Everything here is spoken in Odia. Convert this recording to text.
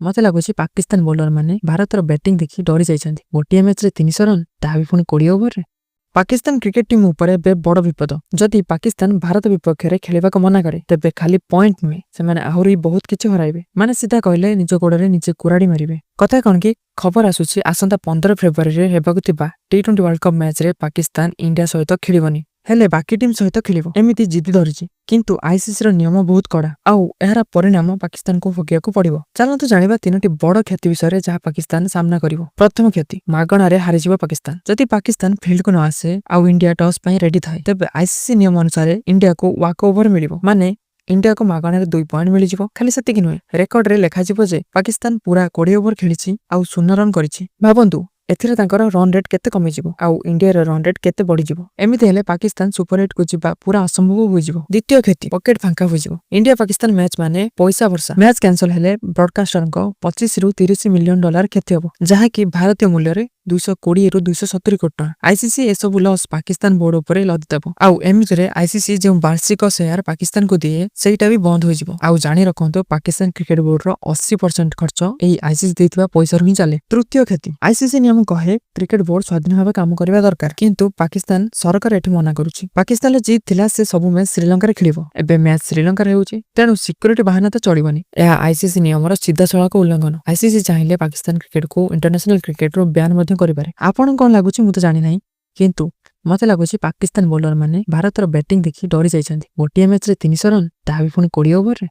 ମତେ ଲାଗୁଛି ପାକିସ୍ତାନ ବୋଲର ମାନେ ଭାରତର ବ୍ୟାଟିଂ ଦେଖି ଡରି ଯାଇଛନ୍ତି। ଗୋଟିଏ ମ୍ୟାଚରେ 300 ରନ୍, ତାହା ବି ପୁଣି 20 ଓଭରରେ। ପାକିସ୍ତାନ କ୍ରିକେଟ ଟିମ୍ ଉପରେ ଏବେ ବଡ଼ ବିପଦ। ଯଦି ପାକିସ୍ତାନ ଭାରତ ବିପକ୍ଷରେ ଖେଳିବାକୁ ମନା କରେ, ତେବେ ଖାଲି ପଏଣ୍ଟ ନୁହେଁ, ସେମାନେ ଆହୁରି ବହୁତ କିଛି ହରାଇବେ। ମାନେ ସିଧା କହିଲେ, ନିଜ ଗୋଡରେ ନିଜେ କୁରାଡ଼ି ମାରିବେ। କଥା କଣ କି, ଖବର ଆସୁଛି ଆସନ୍ତା 15 ଫେବୃଆରୀରେ ହେବାକୁ ଥିବା ଟି20 ୱାର୍ଲଡ କପ୍ ମ୍ୟାଚରେ ପାକିସ୍ତାନ ଇଣ୍ଡିଆ ସହିତ ଖେଳିବନି, ହେଲେ ବାକି ଟିମ୍ ସହିତ ଖେଳିବ, ଏମିତି ଜିଦି ଧରିଛି। କିନ୍ତୁ ଆଇସିସିର ନିୟମ ବହୁତ କଡ଼ା ଆଉ ଏହାର ପରିଣାମ ପାକିସ୍ତାନକୁ ଭୋଗିବାକୁ ପଡ଼ିବ। ଚାଲନ୍ତୁ ଜାଣିବା ତିନୋଟି ବଡ଼ କ୍ଷତି ବିଷୟରେ, ଯାହା ପାକିସ୍ତାନ ସାମ୍ନା କରିବ। ପ୍ରଥମ କ୍ଷତି, ମାଗଣାରେ ହାରିଯିବ ପାକିସ୍ତାନ। ଯଦି ପାକିସ୍ତାନ ଫିଲ୍ଡକୁ ନ ଆସେ ଆଉ ଇଣ୍ଡିଆ ଟସ୍ ପାଇଁ ରେଡି ଥାଏ, ତେବେ ଆଇସିସି ନିୟମ ଅନୁସାରେ ଇଣ୍ଡିଆକୁ ୱାକ୍ ଓଭର ମିଳିବ। ମାନେ ଇଣ୍ଡିଆକୁ ମାଗଣାରେ 2 ପଏଣ୍ଟ ମିଳିଯିବ। ଖାଲି ସେତିକି ନୁହେଁ, ରେକର୍ଡରେ ଲେଖାଯିବ ଯେ ପାକିସ୍ତାନ ପୁରା 20 ଓଭର ଖେଳିଛି ଆଉ 0 ରନ୍ କରିଛି। ଭାବନ୍ତୁ, ଏଥିରେ ତାଙ୍କର ରନ୍ ରେଟ୍ କେତେ କମିଯିବ ଆଉ ଇଣ୍ଡିଆର ରନ୍ ରେଟ୍ କେତେ ବଢିଯିବ। ଏମିତି ହେଲେ ପାକିସ୍ତାନ ସୁପର ଏଇଟକୁ ଯିବା ପୁରା ଅସମ୍ଭବ ହୋଇଯିବ। ଦ୍ୱିତୀୟ କ୍ଷତି, ପକେଟ ଫାଙ୍କା ହୋଇଯିବ। ଇଣ୍ଡିଆ ପାକିସ୍ତାନ ମ୍ୟାଚ୍ ମାନେ ପଇସା ବର୍ଷା। ମ୍ୟାଚ୍ କ୍ୟାନସଲ ହେଲେ ବ୍ରଡକାଷ୍ଟରଙ୍କ 25ରୁ 30 ମିଲିୟନ ଡଲାର କ୍ଷତି ହେବ, ଯାହାକି ଭାରତୀୟ ମୂଲ୍ୟରେ 220ରୁ 270 କୋଟି ଟଙ୍କା। ଆଇସିସି ଏସବୁ ଲସ୍ ପାକିସ୍ତାନ ବୋର୍ଡ ଉପରେ ଲଦିଦେବ ଆଉ ଏମିତିରେ ଆଇସିସି ଯେଉଁ ବାର୍ଷିକ ସେୟାର ପାକିସ୍ତାନକୁ ଦିଏ, ସେଇଟା ବି ବନ୍ଦ ହୋଇଯିବ। ଆଉ ଜାଣି ରଖନ୍ତୁ, ପାକିସ୍ତାନ କ୍ରିକେଟ ବୋର୍ଡର 80% ଖର୍ଚ୍ଚ ଏହି ଆଇସିସି ଦେଇଥିବା ପଇସାରୁ ହିଁ ଚାଲେ। ତୃତୀୟ କ୍ଷତି, ଆଇସିସି ନିୟମ କହେ କ୍ରିକେଟ ବୋର୍ଡ ସ୍ୱାଧୀନ ଭାବେ କାମ କରିବା ଦରକାର। କିନ୍ତୁ ପାକିସ୍ତାନ ସରକାର ଏଠି ମନା କରୁଛି। ପାକିସ୍ତାନର ଜିଦ୍ ଥିଲା ସେ ସବୁ ମ୍ୟାଚ୍ ଶ୍ରୀଲଙ୍କାରେ ଖେଳିବ। ଏବେ ମ୍ୟାଚ୍ ଶ୍ରୀଲଙ୍କାରେ ହେଉଛି, ତେଣୁ ସିକ୍ୟୁରିଟି ବାହାନା ତ ଚଳିବନି। ଏହା ଆଇସିସି ନିୟମର ସିଧାସଳଖ ଉଲ୍ଲଂଘନ। ଆଇସିସି ଚାହିଁଲେ ପାକିସ୍ତାନ କ୍ରିକେଟକୁ ଇଣ୍ଟରନ୍ୟାସନାଲ କ୍ରିକେଟରୁ ବ୍ୟାନ୍ ମଧ୍ୟ କରିପାରେ। ଆପଣଙ୍କୁ କଣ ଲାଗୁଛି, ମୁଁ ତ ଜାଣିନାହିଁ, କିନ୍ତୁ ମତେ ଲାଗୁଛି ପାକିସ୍ତାନ ବୋଲର ମାନେ ଭାରତର ବ୍ୟାଟିଂ ଦେଖି ଡରି ଯାଇଛନ୍ତି। ଗୋଟିଏ ମ୍ୟାଚରେ 300 ରନ୍, ତାହା ବି ପୁଣି 20 ଓଭରରେ।